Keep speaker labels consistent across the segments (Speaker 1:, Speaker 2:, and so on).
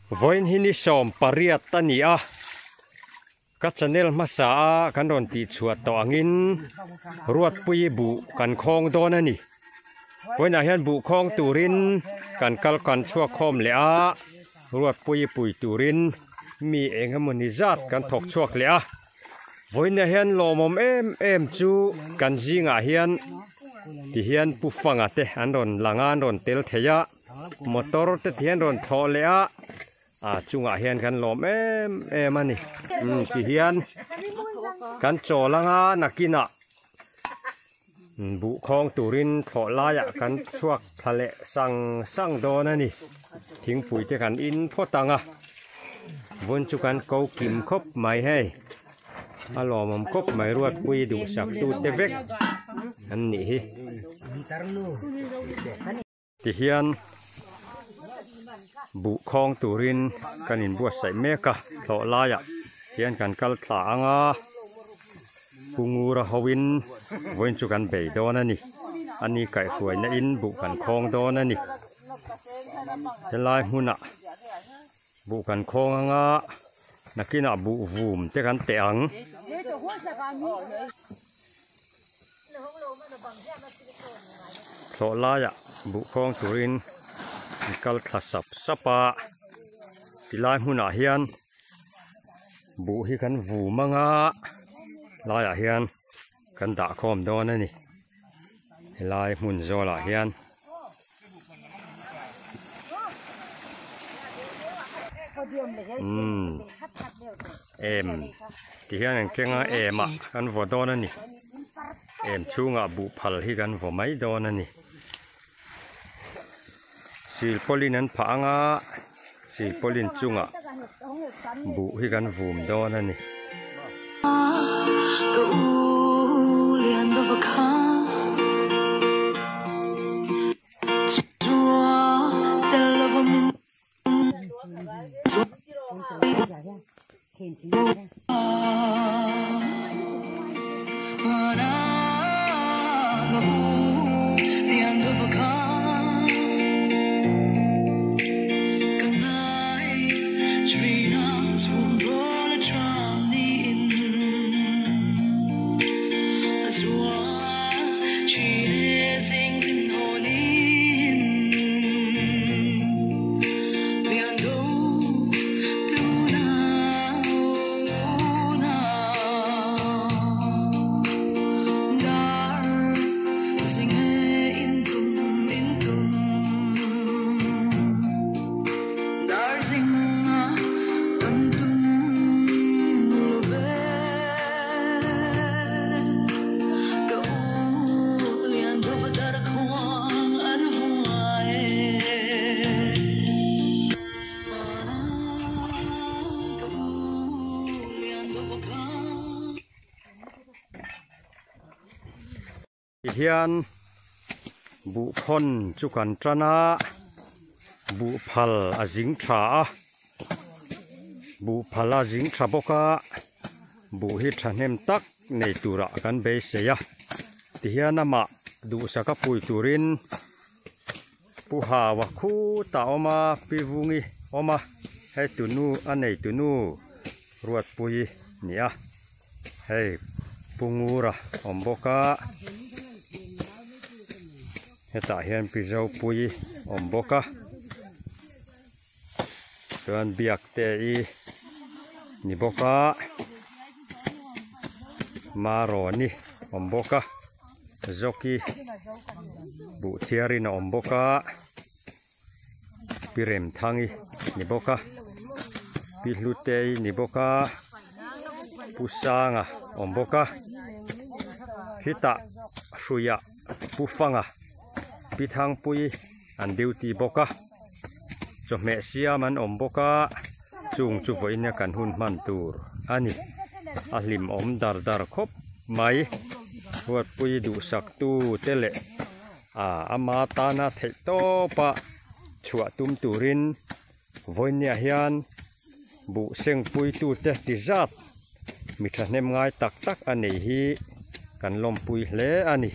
Speaker 1: Vawiin hi ni 18 a ni a, ka channel hmasa a kan rawn tih chhuah tawh angin Ruatpuii buh kan khawng dawn a ni. Vawiinah hian buh khawng turin kan kal kan chhuak khawm leh a, Ruatpuii pui turin mi eng emaw ni zat kan thawk chhuak leh a. Vawiinah hian lawmawm em em chu kan zingah hian tihian Pu Fanga te an rawn lang a, an rawn tel thei a. Motor te ti hian rawn thlawh leh a, a chungah hian kan lawm em em a ni. Umm ti hian kan chawl anga nakinah buh khawng turin thlawh laiah kan chhuak thla leh sang sang dawn a ni. Thingpui te kan in phawt ang a, vun chu kan ko kim khawp mai hei. A lawmawm khawp mai Ruatpui duhsak tute vek an nih hi. Tihian buh khawng turin kan inbuatsaih mek a, thlawh laiah hian kan kal thla ang a, Pu Ngura hoin vawiin chu kan bei dawn a ni, ani kaihhruaina in buh kan khawng dawn a ni. Helai hmunah buh kan khawng ang a, nakinah buh vum te kan teh ang. Thlawh laiah buh khawng turin an kal thla sap sap a, tilai hmunah hian buh hi kan vum anga laiah hian kan dah khawm dawn a ni helai hmun zawlah hian. Umm em ti hian an keng a em ah kan vaw dawn a ni em chhungah buh phal hi kan vaw mai dawn a ni silpawlin an phah ang a silpawlin chungah buh hi kan vum dawn a ni. Tihian buhkhawn chu kan tan a, buhphal a zing tha a, buhphal a zing tha bawk a, buh hi thahnem tak nei turah kan beisei a, tihian amah duhsaka pui turin Pu Hawa khutah a awm a, Pi Vungi awm a, hei tunu a nei tunu Ruatpui ni a, hei Pu Ngura awm bawk a, hetah hian Pi Zopui awm bawk a, chuan Biakte-i ni bawk a, Marawni awm bawk a. Zawki buh thiarin a awm bawk a, Pi Remthangi ni bawk a, Pi Hlutei ni bawk a, Pu Sanga awm bawk a, khitah Hruiah Pu Fanga, Pi Thangpuii an duty bawk a, chawhmeh siam an awm bawk a, chung chu vawiin a kan hun hman tur a ni, a hlimawm dar dar khawp mai. Ruatpui duhsak tu te leh ah ama tana theih tawpa chhuah tum turin vawinia hian buh sengpui tute ti zat mi thahnem ngai tak tak a nei hi kan lawmpui hle a ni.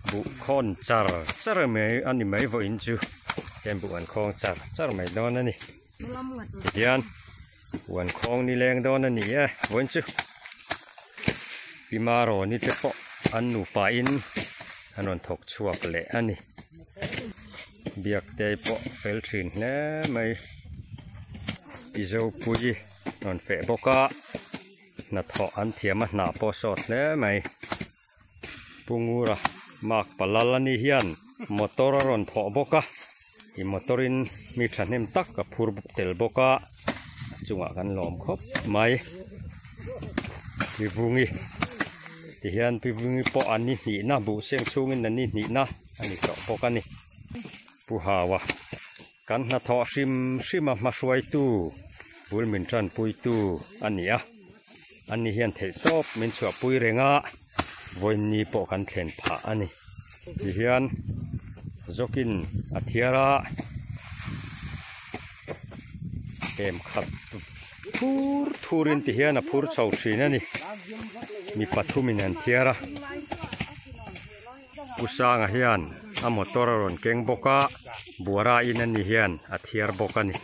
Speaker 1: Buh khawn char char mai a ni mai vawiin chu. Hian buh an khawng char char mai dawn a ni. Tihian huan khawng ni leng dawn a ni e vawiin chu Pi Marawni te pawh an nupa in an rawn thawk chhuak leh a ni. Biaktei pawh fel thin hle mai. Pi Zopui rawn feh bawk a, hnathawh an thiam a hna pawh sawt hle mai. Pu Ngura mark palal a ni hian motor a rawn thawh bawk a, ih motor in mi thahnem tak a phur tel bawk a, a chungah kan lawm khawp mai. Pi Vungi ti hian Pi Vungi pawh an ni hnihna buh seng chhungin an ni hnihna a ni tawh bawk a ni. Pu Hawa kan hnathawh hrim hrim a hmahruaitu bul min tanpuitu a ni a. Ani hian theih tawp min chhuahpui reng a, vawiinni pawh kan thlen phah a ni. Tihian zawkin a thiar a, em khat thur thurin tihian a phur chho thin a ni. Mi pathumin an thiar a, Pu Sanga hian a motor a rawn keng bawk a, buara in ani hian a thiar bawk a ni.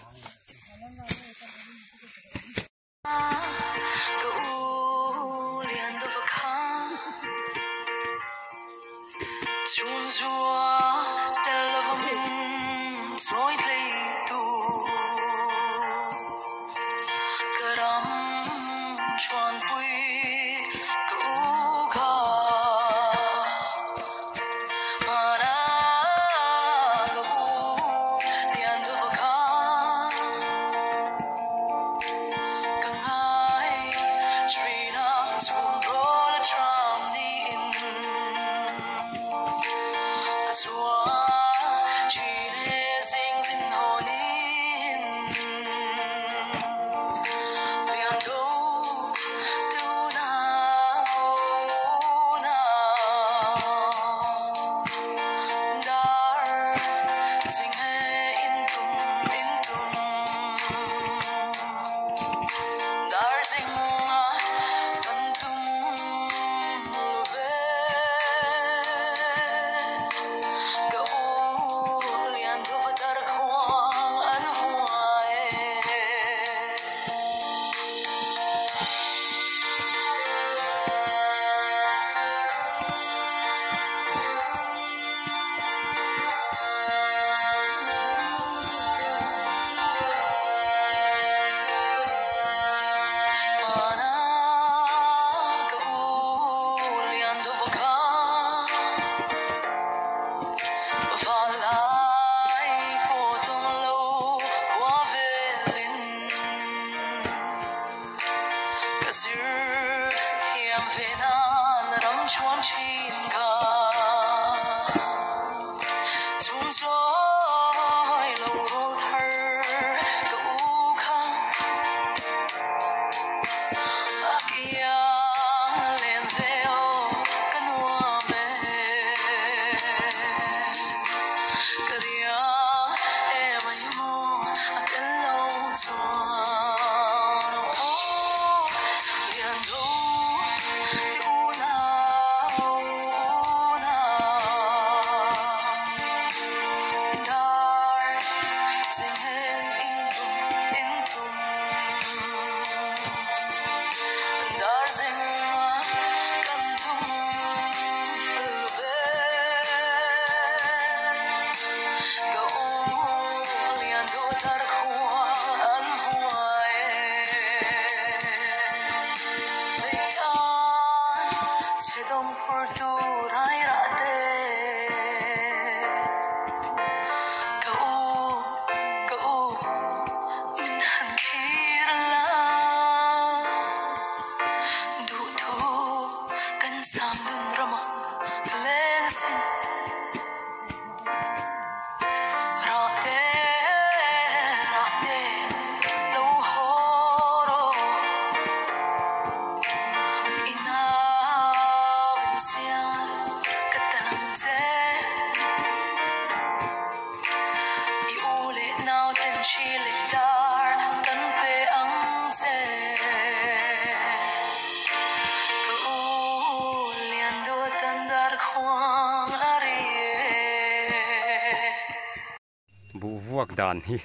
Speaker 1: Buh vuak dan hi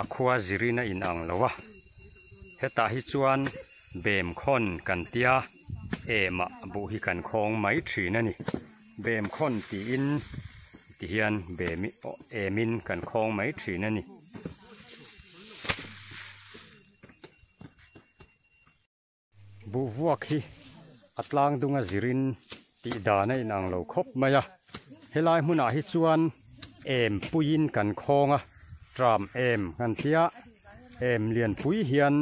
Speaker 1: a khua zirin a inang lo a, hetah hi chuan bem khawn kan tia emah buh hi kan khawng mai thin a ni. Bem khawn tiin tihian bem emin kan khawng mai thin a ni. Buh vuak hi a tlang dunga zirin tih dan a inang lo khawp mai a, helai hmunah hi chuan em puiin kan khawng a, tram em kan tia em lianpui hian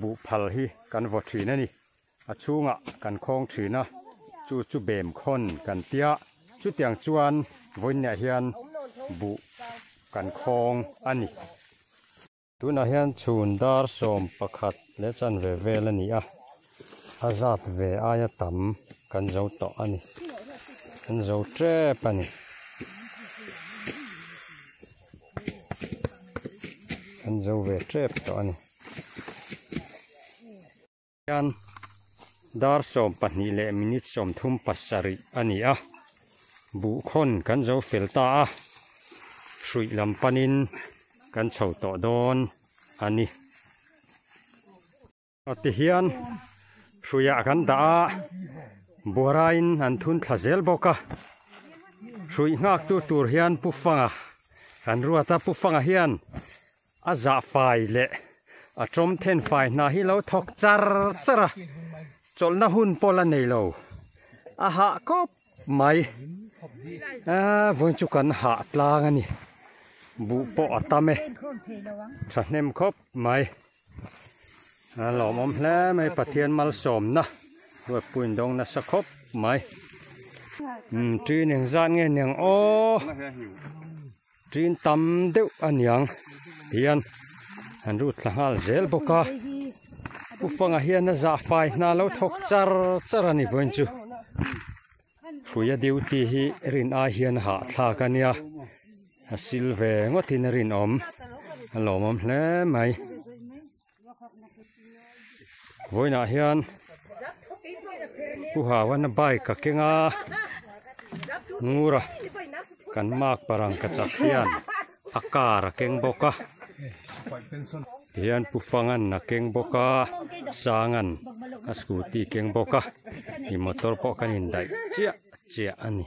Speaker 1: buh phal hi kan vaw thin a ni, a chhungah kan khawng thin a, chu chu bem khawn kan tia, chutiang chuan vawiinah hian buh kan khawng a ni. Tunah hian chhun dar 11 leh chanve vel a ni a, a zat ve aia tam kan zo tawh a ni, kan zo tep a ni. Kan zo ve tep tawh a ni. Hian dar 12 leh minute 37 a ni a, buhkhawn kan zo fel ta a, hruih lam panin kan chho tawh dawn a ni. Tihian hruiah kan dah a, buarain an thun thla zel bawk a, hruih nghak tu tur hian Pu Fanga kan ruat a, Pu Fanga hian a zah fai leh a tawm then fai hna hi lo thawk char char a, chawlhna hun pawh la nei lo, a hah kawp mai. Aaa vawiin chu kan hah tlang a ni, buh pawh a tam e, thahnem khawp mai. A lawmawm hle mai Pathian malsawmna ruatpuiin dawng nasa khawp mai. Umm ṭin engzat nge niang aw. Ṭin tam deuh a niang hian an rut thla nghal zel bawk a, Pu Fanga hian a zah fai hna lo thawk char char a ni vawiin chu. Hruia duty hi rin ai hian a hahthlak a nia, a sil ve ngawtin a rinawm, a lawmawm hle mai. Vawiinah hian Pu Hawana bike a keng a, Ngura kan mark parang ka chak hian a car a keng bawk a, tihian Pu Fangan a keng bawk a, Sangan a scooty keng bawk a, ih motor pawh kan indaih chiah chiah a ni.